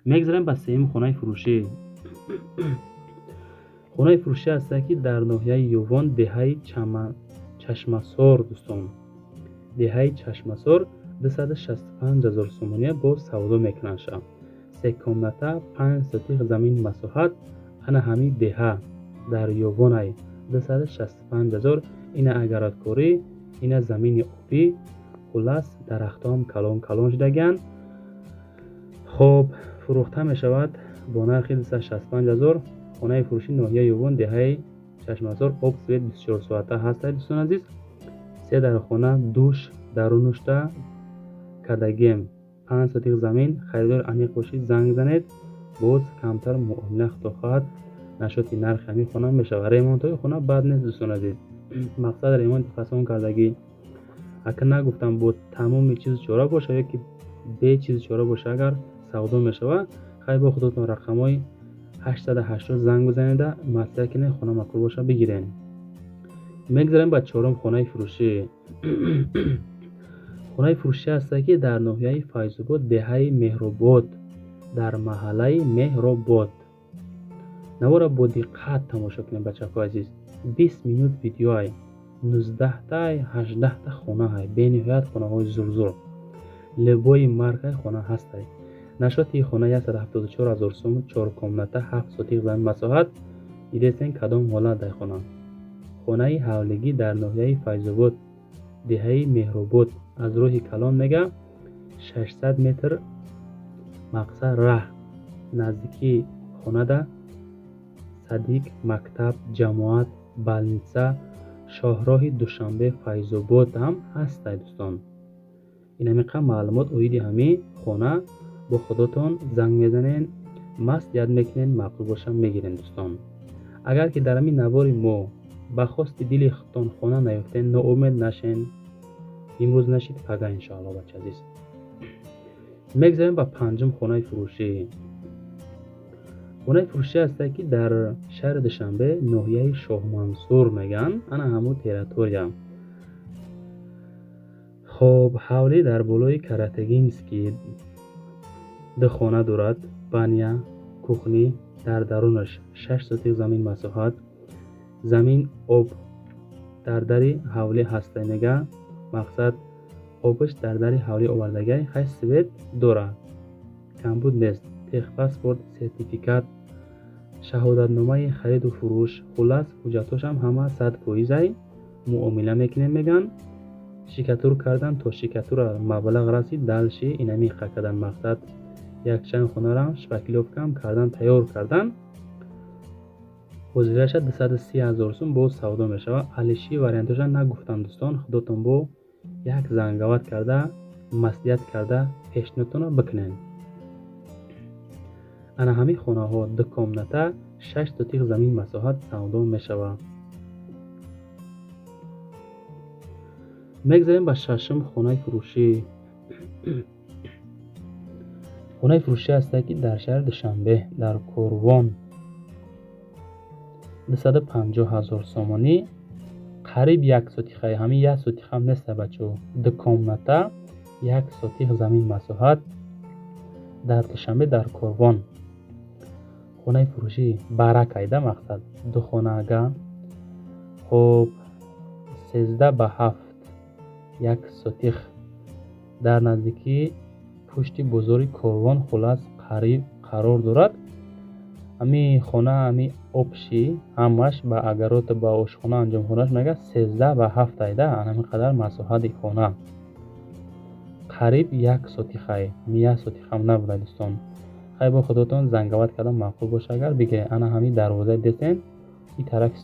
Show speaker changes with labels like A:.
A: Мегзарем ба сеюм хонаи фурӯшӣ. Хонаи фурӯшӣ ҳаста, ки дар ноҳияи Ёвон, деҳаи Чашмасор, дӯстон, деҳаи Чашмасор, 265 000 сомония бо савдо мекунанд ша. Се комната, 5 сотих замин масоҳат. Ана ҳамин деҳа дар Ёвонай, 265 000. Ина огородкорӣ, ина замини обӣ, хуллас, дарахтоам калон калон шудагианд. Хоб, фурӯхта мешавад бо нархи 265 000. Хонаи фурӯшӣ, ноҳияи Ёвон, деҳаи Чашмасор, об, свет 24 соата ҳастад, дӯстони азиз. Се дархона, душ дарунушта кардагием, 5 сотих замин. Харидори аниқ бошед, занг занед, боз камтар муомила, худо хоҳад, нашоти нархи ҳамин хона мешавад. Ремонтҳои хона бад нест, дӯстони азиз, мақсад, ремонти фасон кардагӣ. Ака нагуфтам, бо тамоми чизу чора боша ё ки бе чизу чора боша, агар савдо мешавад. Хай, бо худотон рақамҳои 880 занг бизанеда, маслиҳат кунед, хона маъқул боша, бигирен. Мегзарем ба чорум хонаи фурӯшӣ. Хонаи фурӯшӣ ҳаста, ки дар ноҳияи Файзобод, деҳаи Меҳробод, дар маҳаллаи Меҳробод. Навора бо диққат тамошо кунед, бачаҳои азиз, 20 минут видеоай, 19-тай, 18-та хонаҳай, бениҳоят хонаҳои зурзур, любой маркаи хона ҳастай. Нашоти хона 174 000 сом, чор комната, 7 сотих замин масоҳат. Дидестен, кадом ҳолат дар хона? Хонаи ҳавлигӣ дар ноҳияи Файзобод, деҳаи Меҳробод, аз роҳи калон мега 600 метр, мақсад, раҳ наздикии хонада садик, мактаб, ҷамоат, больница, шоҳроҳи Душанбе Файзобод ҳам ҳастай, дӯстон. Инамиқа маълумот оиди ҳамин хона. Бо худотон занг мезанен, маслиҳат мекунен, маъқул боша, мегирен. Дӯстон, агар ки дар ҳамин навори мо ба хости дили худтон хона наёфтен, ноумед нашен, имрӯз нашид, пага, иншоалло. Бача азиз, мегзарем ба панҷум хонаи фурӯшӣ. Хонаи фурӯшӣ ҳаста, ки дар шаҳри Душанбе, ноҳияи Шоҳмансур мегӯянд, ана ҳамун территория. Хоб, ҳавлӣ дар болои Каратегинский, ду хона дорад, баня, кухня дар дарунаш, 6 сотих замин масоҳат, замин, об дар дари ҳавлӣ ҳаста мега, мақсад, обаш дар дари ҳавлӣ овардагай. Хай, свет дорад, камбуд нест, техпаспорт, сертификат, шаҳодатномаи хариду фурӯш, хуллас, ҳуҷҷатҳошам ҳама 100%-ай. Муомила мекунем мегӯянд, штукатур кардан, то штукатура маблағ расид, дальше инамиқа кардан, мақсад, якчанд хонарам шпаклёвкам кардан, тайёр кардан. Ҳозираша 230 000 сум боз савдо мешавад. Алиши вариантоша нагуфтам, дӯстон, худотон бо як занговать карда, маслиҳат карда, пешниҳодтонро бикунед. Ана ҳамин хонаҳо, ду комната, 6 сотих замин масоҳат савдо мешавад. Мегзарем ба шашум хонаи фурӯшӣ. Хонаи фурӯшӣ ҳаста, ки дар шаҳри Душанбе, дар Корвон, 250 000 сомонӣ, қариб як сотиха, ҳамин як сотихам неста, бачаҳо, ду комната, як сотих замин масоҳат, дар Душанбе, дар Корвон. Хонаи фурӯшӣ баракайда, мақсад, ду хонаага. Хоб, 13 ба 7, як сотих, дар наздикии пушти бозори Корвон, хуллас, қариб қарор дорад ҳамин хона. Ҳамин общий ҳамаш ба огород, ба ошхона, анҷомхонаш мега 13 ба 7 айда. Ҳамин қадар масоҳати хона, қариб як сотихай, ҳамин як сотихам набуда, дӯстон. Хай, бо худотон занговать карда, маъқул боша агар, бигиред. Ана ҳамин дарвозаи десен, и тарафи.